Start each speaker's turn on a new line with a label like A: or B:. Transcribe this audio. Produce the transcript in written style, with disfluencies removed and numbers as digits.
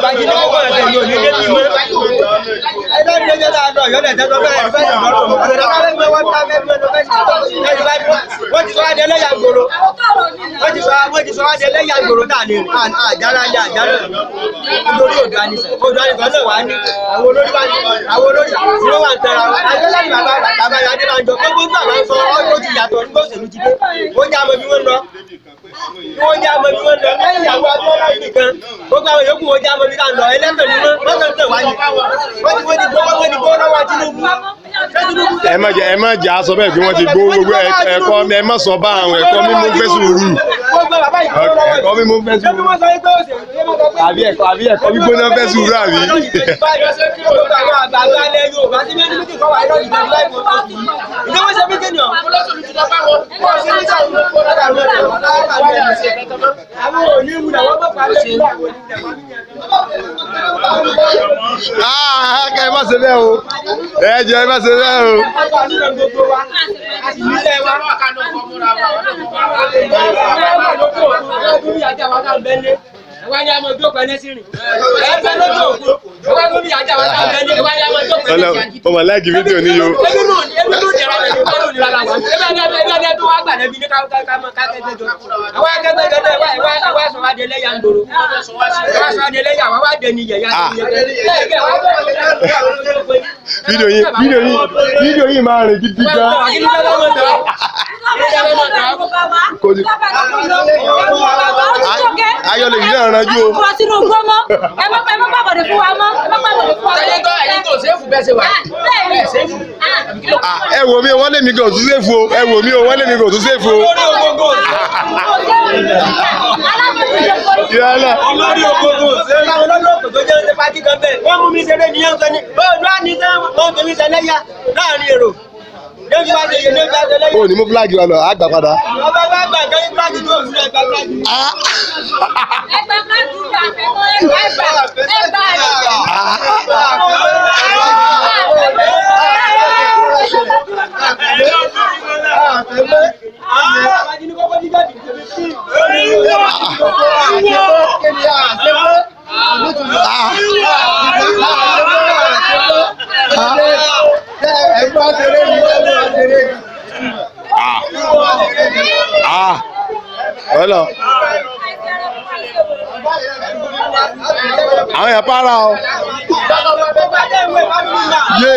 A: Bàbá jí lọ́wọ́ kọ́ ẹ̀sẹ̀ yóò ní débi mọ́. Ẹjọ́ ní ẹjọ́ náà lọ yọ̀lẹ̀ tẹ́tọ́ bẹ́ẹ̀ ní fẹ́ẹ́ lọ́rùn. Ọ̀nà tó bá fẹ́ gbé wọ́n ta fẹ́ gbé lọ fẹ́ wọ́n ti sọ wá di ẹlẹ́yà gbòòrò. Wọ́n ti sọ wá di ẹlẹ́yà gbòòrò tá a lè rìn àjàrà lé àjàrà nítorí odò àníṣe odò àníṣe náà wà ní àwọn olórí wà ní àwọn olórí tí wọ́n wà ń tẹra wọn. Àjọlá ni bàbá bàbá Adébánjọ gbogbo gbà máa ń sọ ọ́ ti yàtọ̀ nígbà òṣèlú ti dé. Ó jẹ́ àmọ́ bí wọ́n lọ. Wọ́n jẹ́ àmọ́ bí wọ́n lọ. Lẹ́yìn ìyàwó Abíọ́lá nìkan gbogbo àwọn yòókù wọ́n jẹ́ àmọ́ bí ká lọ. Ẹlẹ́tọ̀ ni wọ́n wọ́n kàn ń tẹ̀ wá ní. Wọ́n ti gbó wọ́n ti gbó lọ́wọ́ Tinubu.
B: Ẹ má jẹ́ aṣọ bẹ́ẹ̀ bí wọ́n ti gbó gbogbo ẹ̀kọ́ ẹ má sọ bá àwọn ẹ̀kọ́ mímú fẹ́ sùúrù. Ẹ̀kọ́ mímú fẹ́ sùúrù. Àbí ẹ̀kọ́ àbí ẹ̀kọ́ gbígbóná fẹ́ sùúrù àbí. Ẹ má ṣe bẹ́ẹ̀ o. Ẹ jẹ́ ẹ má ṣe bẹ́ẹ̀ o. Ọmọ láìkí fídíò ní yo. Fídíò yìí máa rìn gidi gan. Ayọ̀ lè yí náà ranjú o.
C: Ẹ má gbàbọ̀dé fún wa mọ́. Ẹ má gbàbọ̀dé fún wa mọ́.
D: Ẹ̀yin kò séèfù bẹ́ẹ̀ ṣe wà.
C: Bẹ́ẹ̀ ni.
B: Ẹ wò mí o, wọ́n lé mi kò tún séèfù o. Ẹ wò mí o, wọ́n lé mi kò tún séèfù o. Ìyálà.
A: Olórí ògógó láwọn olórí òkò tó jẹ́ ṣe pátí kan bẹ́ẹ̀. Wọ́n mú mi ṣeré ní yẹn sọ ni. Bọ́ọ̀lù á ní sẹ́ wọ́n fi mi ṣe lẹ́yà láàrin èrò. Débi bá ṣe yẹ débi bá ṣe lẹ́yà.
B: O ní mú fúláàgì wa lọ, á gbà padà.
A: Ọba bá gbà kan ní fúláàgì tó òfin ẹgbà fúláàgì.
C: Ẹgbẹ́ fúláàgì ìgbà àfẹ́mọ́ ẹgbà ẹgbà ẹgbà.
B: Ọlọ. Àwọn èèyàn para o. Yé.